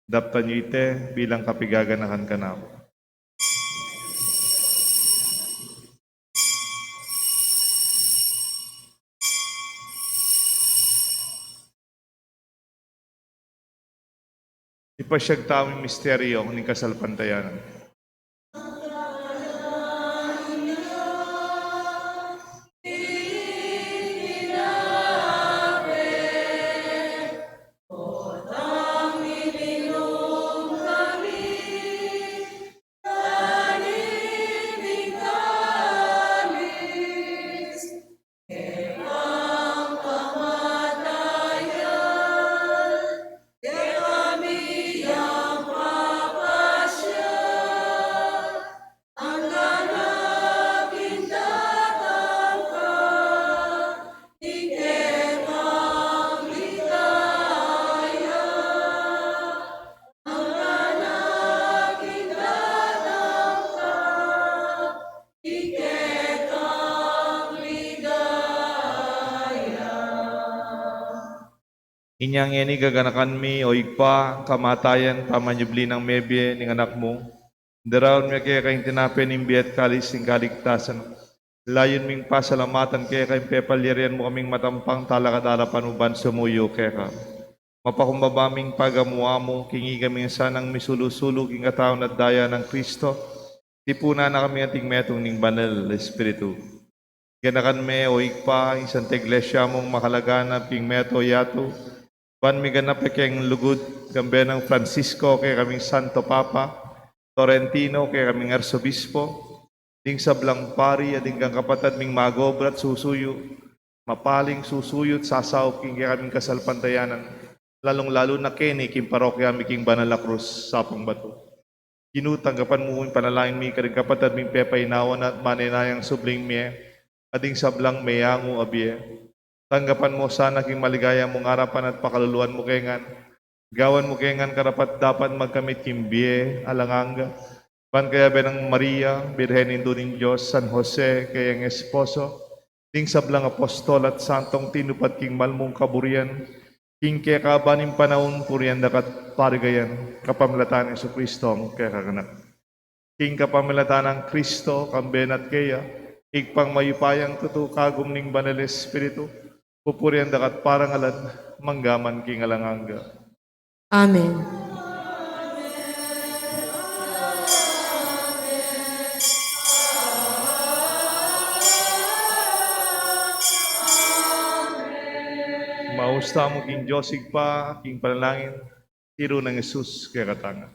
Daptan yu iti bilang kapigaganakan kanaku. Ipasyag tamu ing misteryu ning kasalpantayanan. Inya ngeni gaganakan mi, o Ibpa, kamatayan pamanyubli nang mebie ning Anak mu. Daraun mi keka ing tinape ning bie at kalis ning kaligtasan. Layun ming pasalamatan keka ing pepalyarian mu kaming matampang talakad king arapan mu ban sumuyu keka. Mapakumbaba ming pagamu-amu king ikami sanang misulu-sulu king katawan at daya nang Kristo. Tipunan na kami anting metung ning Banal Espiritu. Ganakan me, o Ibpa, ing Santa Iglesia mung makalaganap king meto yatu, ban miganap ya keng lugud, kambe nang Francisco, kekaming Santo Papa, Florentino, kekaming Arsobispo, ding sablang pari, at ding kang kapatad ming mag-obra at susuyu, mapaling susuyu at sasaup king kekaming kasalpantayanan, lalung-lalu na keni king parokya mi king Banal a Krus Sapang Batu. Ginu, tanggapan mu ing panalangin mi karing kapatad ming pepainawa na at manenayang subling mie, at ding sablang meyangu a bie. Tanggapan mu sana king maligaya mung arapan at pakaluluan mu ke ngan. Gawan mu ke ngan karapat-dapat magkamit king bie alang angga. Ban kayabe nang Maria, Birhen Indu ning Dios, San Jose, kayang esposo, ding sablang apostol at santong tinupad king mal mung kaburian, king kekaban ning panaun purian da ka at parigayan, kapamilatan nang Jesucristo a kekang Anak. King kapamilatan nang Kristo, kambe na at keya, Ibpang mayupayang tutu, kagum ning Banal Espiritu, pupurian da ka at parangalan, mangga man king alang angga. Amen. Maus tamu king Dios Ibpa, king panalangin, tiru nang Jesus kekatang.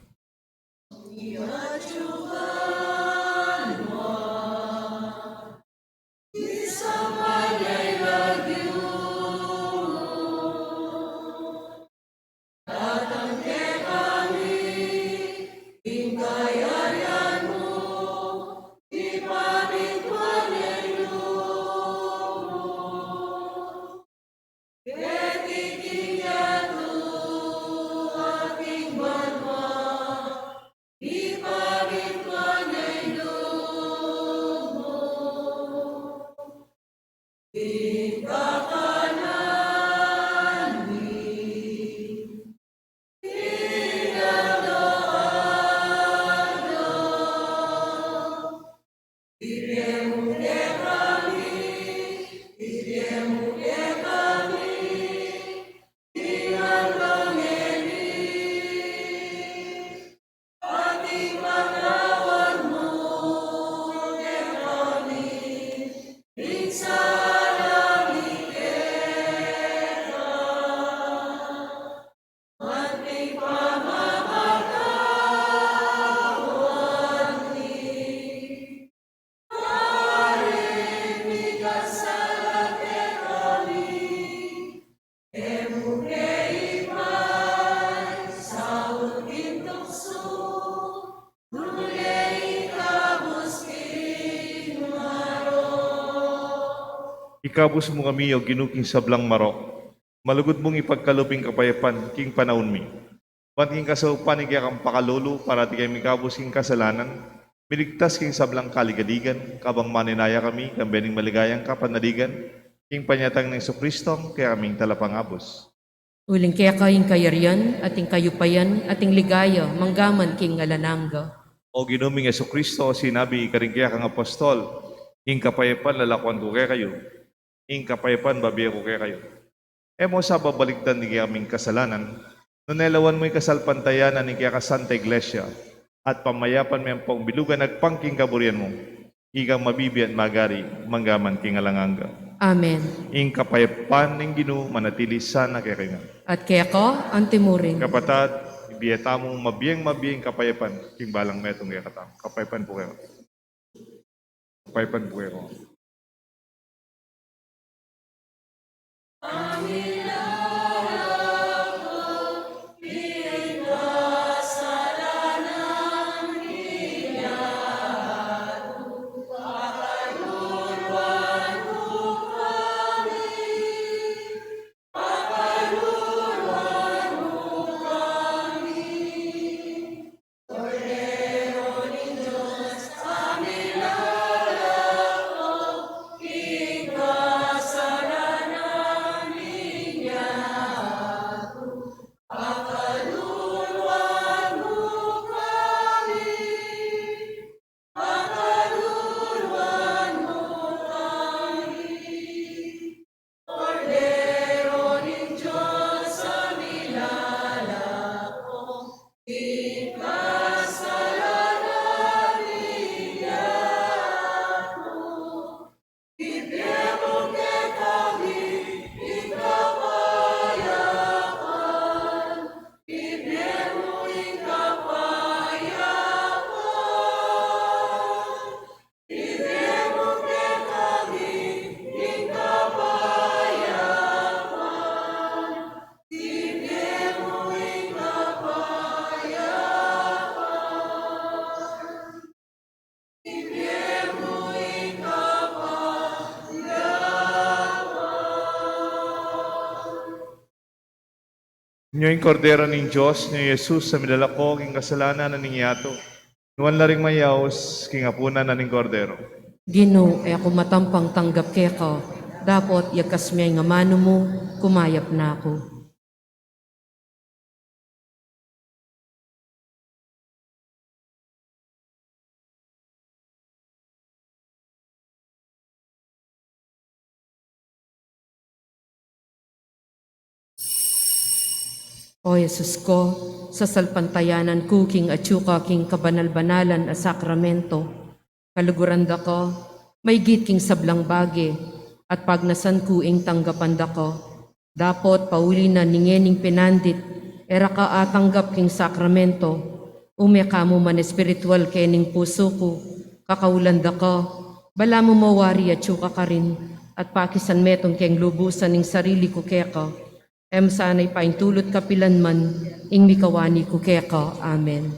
Ikabus mu kami, O Ginu, king sablang marok. Malugud mung ipagkalub ing kapayapan king panaun mi. Ban king kasaupan ning kekang pakalulu, parati kami mikabus king kasalanan, miligtas king sablang kaligaligan, kabang manenaya kami kambe ning maligayang kapanaligan king panyatang nang Jesucristo, kekaming Talapangabus. Uling keka ing kayarian, at ing kayupayan, at ing ligaya, manggaman king alang angga. O Ginu ming Jesucristo, sinabi karing kekang apostol, ing kapayapan lalakuan ku kekayu, ing kapayapan bibie ku kekayu. E mu sa babalikdan ding kekaming kasalanan, nune lawan mu ing kasalpantayanan ning keka Santa Iglesia, at pamayapan me ampong bilugan agpang king kaburian mu. Ikang mabibie at magari, manggaman king alang angga. Amen. Ing kapayapan ning Ginu manatili sana kekayu ngan. At keka antimurin. Kapatad, ibie tamu mabie, mabie ing kapayapan king balang metung kekatamu. Kapayapan pu kekayu. Kapayapan pu kekayu. Nyo ing Kordero ning Dios, nyo i Jesus, a milalako king kasalanan ning yatu. Nuan la ring mayaus king apunan na ning Kordero. Ginu, e ku matampang tanggap keka, dapot yagkas me ing amanu mu, kumayap na ku. O Jesus ku, sasalpantayanan ku king atyu ka king kabanal-banalan a sakramento. Kaluguran da ka maigit king sablang bage, at pagnasan ku ing tanggapan da ka. Dapot pauli na ning ngening penandit, e ra ka atanggap king sakramento, ume ka mu man espiritual kening pusu ku, kakaulan da ka, balamu mawari atyu ka karin, at pakisan metung keng lubusan ing sarili ku keka, e mu sana ipaintulut kapilan man ing mikawani ku keka. Amen.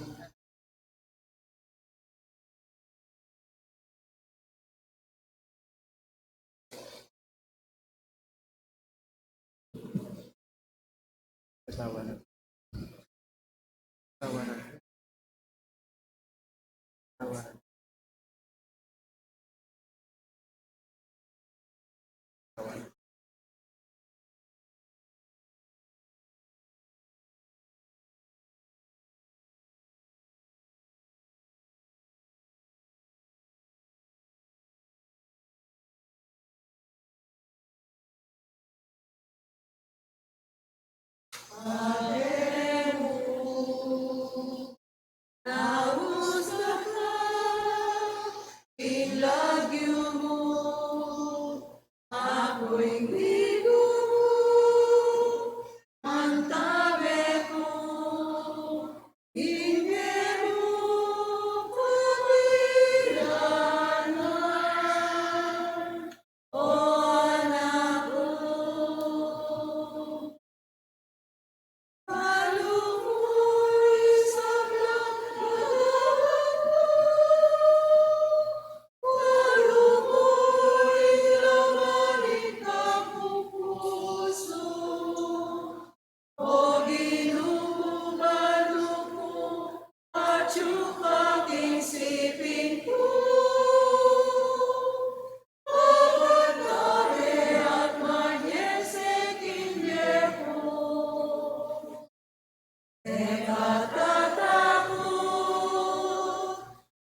Tataku,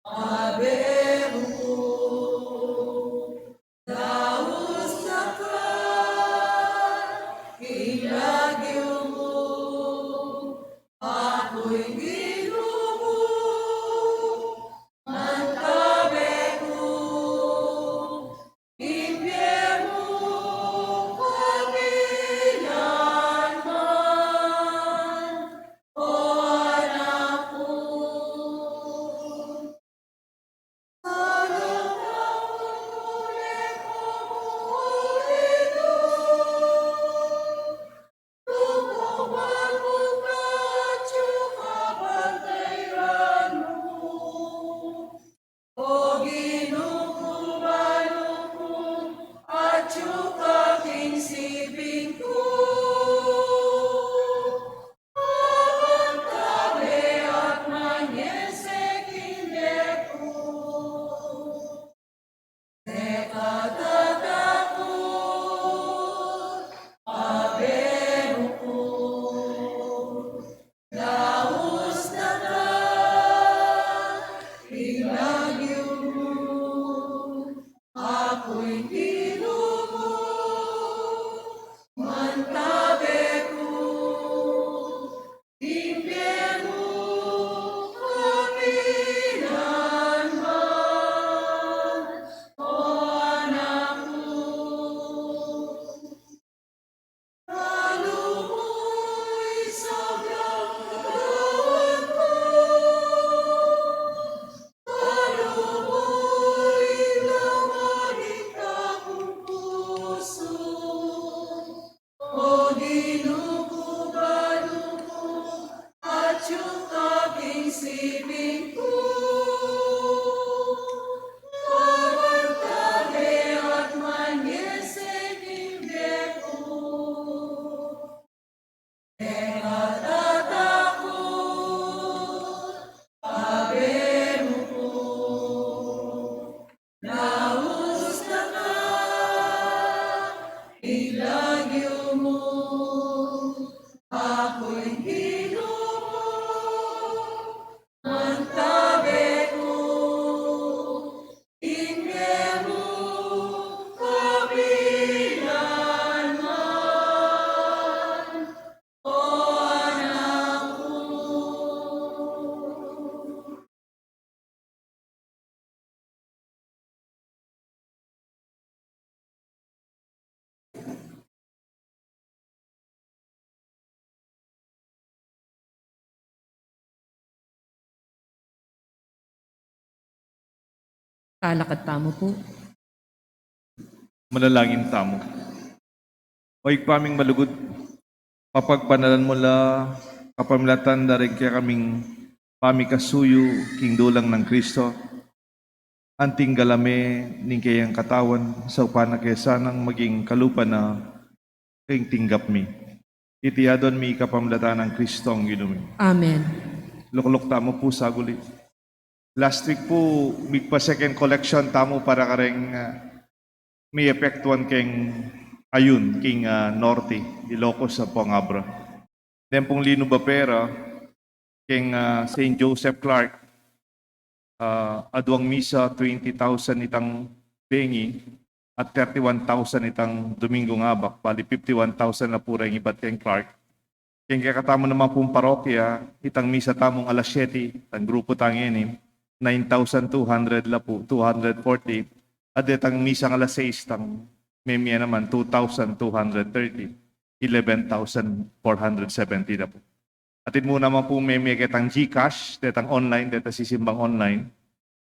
abe mu ku, daus na ka, king lagyu mu, aku ing Ginu mu, mantabe ku, ing bie mu kapilan man, o anak ku. O Ginu ku, Banu ku, atyu ka king sibing ku. Mantabe at mangese king bie ku. Deka tataku, abe mu ku, daus na ka, king lagyu mu, aku ing Ginu mu, mantabe ku, ing bie mu kapilan man, o anak ku. Kalumoy sablang katawan ku, kalumoy laman ning akung pusu. O Ginu ku, Banu ku, atyu ka king sibing ku. Mantabe at mangese king bie ku. Deka tataku, abe mu ku, daus na ka, king lagyu mu, aku ing Ginu mu, mantabe ku, ing bie mu kapilan man, o anak ku. Talakad tamu pu. Manalangin tamu. O Ibpa ming malugud, papagbanalan mu la kapamilatan da ring kekaming pamikasuyu king dulang nang Kristo, anting galame ning keyang katawan, saupan na ke sanang maging kalupa na king tinggap mi. Iti aduan mi kapamilatan nang Kristong Ginu mi. Amen. Lukluk tamu pu saguli. Last week pu, migpa-second collection tamu para kareng, ah, mi epektuan keng ayun, king, ah, Norte, Ilocos, Zamboanga, Abra. Den pung linub a pera keng, ah, Saint Joseph Clark, ah, aduang misa, twenty thousand itang bengi, at thirty-one thousand itang Dominggung Abak, bali fifty-one thousand na pu reng ibat keng Clark. Keng kekatamu naman pung parokya, itang misa tamung alas siyete, itang grupu tang enim, nine thousand two hundred la pu, two hundred forty, at detang misang alas sais tang memie naman, two thousand two hundred thirty, eleven thousand four hundred seventy na pu. Atin mu naman pung memie ketang GCash, detang online, detang sisimbang online.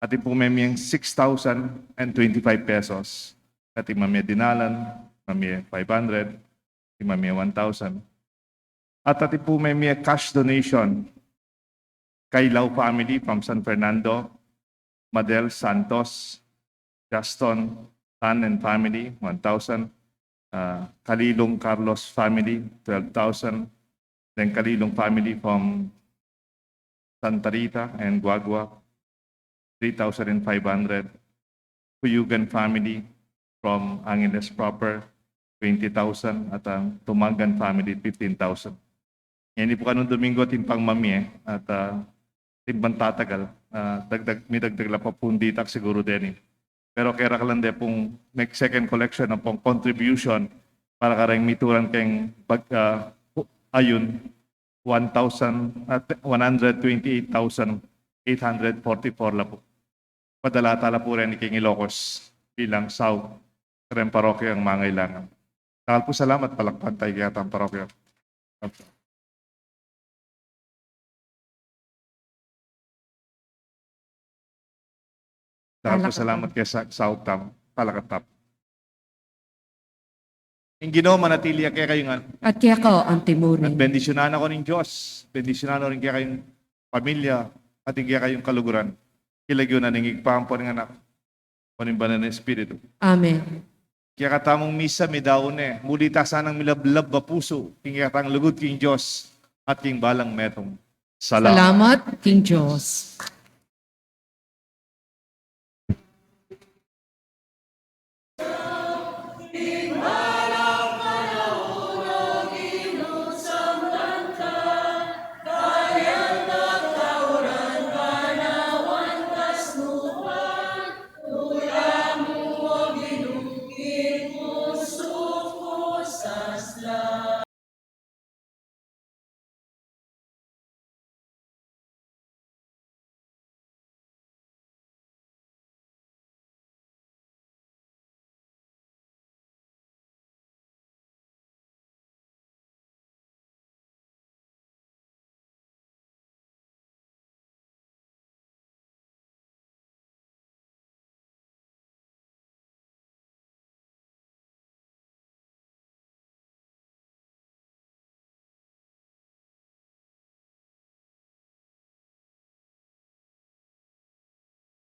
Atin pung memieng six thousand and twenty-five pesos. Atin mamie dinalan, mamie five hundred, atin mamie one thousand. At atin pung memie cash donation, Kailau family from San Fernando, Madel Santos, Justin Tan and family, one thousand. Uh, Kalilung Carlos family, twelve thousand. Then Kalilung family from Santa Rita and Guagua, three thousand and five hundred. Cuyugan family from Angeles proper, twenty thousand. At ang Tumangan family, fifteen thousand. Ngeni pu kanung Domingo atin pang mamie, at, ah, atin pang tatagal, ah, dagdag, midagdag la pa pung ditak siguru deni. Pero kaya kalang de pung make second collection, ampong contribution para kareng mituran keng bag-, ah, ayun, one thousand, ah, one hundred twenty-eight thousand eight hundred forty-four la pu. Padala tala pu reni keng Ilocos bilang saup kareng parokyang mangailangan. Dakal pung salamat, palakpan tayu keng parokya. Dakal pung salamat keng sa-, saup tamu, palakad tamu. Ing Ginu manatili ya kekayu ngan. At keka antimurin. At bendisyunan na kayu ning Dios. Bendisyunan na rin kekayung pamilya at ing kekayung kaluguran. King lagyu na ning Ibpa, ampo ning Anak, ampo ning Banal a Espiritu. Amen. Kekatamung misa midaun ne. Muli ta sanang milablab a pusu king kekatang lugud king Dios at king balang metung. Salamat. Salamat king Dios.